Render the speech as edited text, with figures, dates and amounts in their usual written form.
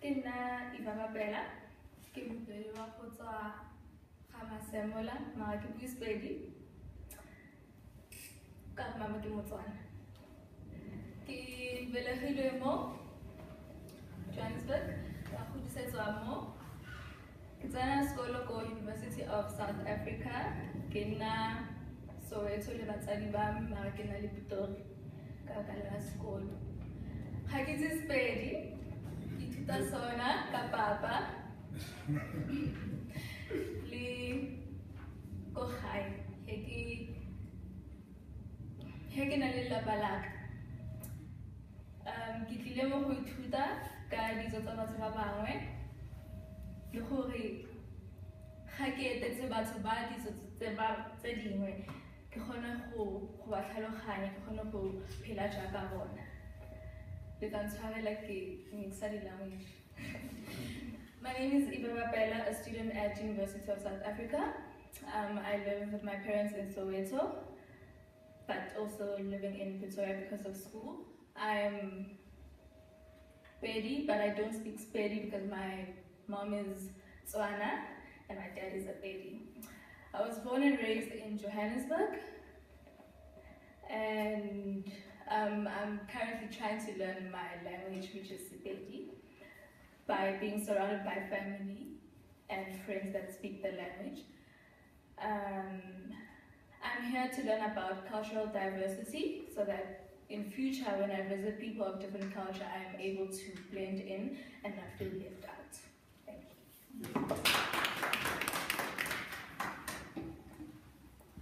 Ke nna Eva Mapela, ke mopedi wa go tswa ga Masemola, mara ke bue Sepedi ka gore mama ke Motswana. Ke belegilwe mo Johannesburg, ka godisetswa mo. Ke tsena sekolo ko University of South Africa, ke nna Soweto le batsadi ba me, mara ke nna le Pitori ka baka la sekolo. Ga ke itse Sepedi, ke ithuta sona ka papa le ko gae he ke na le lelapa la ka. Ke tlile mo go ithuta ka ditso tsa batho ba bangwe le gore ga ke etetse batho ba ditso tse dingwe ke kgone go ba tlhaloganya, ke kgone go phela jaaka bona. Le tla ntshwarela ke mixa di-language. My name is Eva Mapela, a student at University of South Africa. I live with my parents in Soweto, but also living in Pretoria because of school. I'm Pedi, but I don't speak Sepedi because my mom is Tswana and my dad is a Pedi. I was born and raised in Johannesburg, and I'm currently trying to learn my language, which is Sepedi, by being surrounded by family and friends that speak the language. I'm here to learn about cultural diversity so that in future, when I visit people of different culture, I am able to blend in and not feel left out. Thank you.